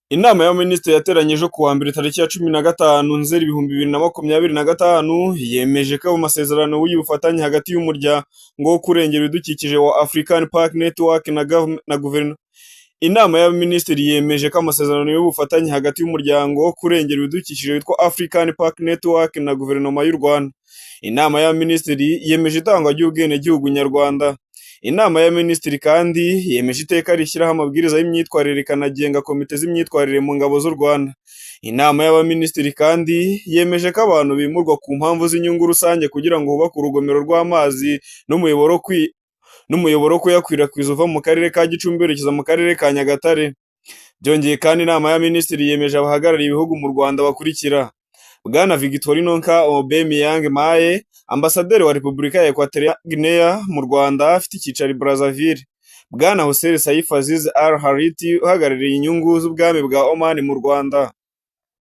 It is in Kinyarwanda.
Inama y'Abaminisitiri yateranye ejo kuwa mbere tariki ya 15 Nzeri 2025, yemeje ko amasezerano y'ubufatanye hagati y'Umuryango wo Kurengera Ibidukikije wa African Park Network na Guverinoma. Inama y'Abaminisitiri yemeje ko amasezerano y'ubufatanye hagati y'Umuryango wo Kurengera Ibidukikije witwa African Park Network na Guverinoma y'u Rwanda. Inama y'Abaminisitiri yemeje itangwa ry'ubwenegihugu nyarwanda. Inama y'Abaminisitiri kandi yemeje iteka rishyiraho amabwiriza y'imyitwarire rikanagenga komite z'imyitwarire mu Ngabo z'u Rwanda. Inama y'Abaminisitiri kandi yemeje ko abantu bimurwa ku mpamvu z'inyungu rusange kugira ngo hubakwe urugomero rw'amazi n'umuyoboro wo kuyakwirakwiza uva mu Karere ka Gicumbi werekeza mu Karere ka Nyagatare. Byongeye kandi, Inama y'Abaminisitiri yemeje abahagarariye ibihugu mu Rwanda bakurikira: Bwana Victorino Nka Obiang Maye, Ambasaderi wa Repubulika ya Equatorial Guinea mu Rwanda afite icyicaro i Brazzaville. Bwana Hussein Saif Aziz Al Harith, uhagarariye inyungu z'Ubwami bwa Oman mu Rwanda.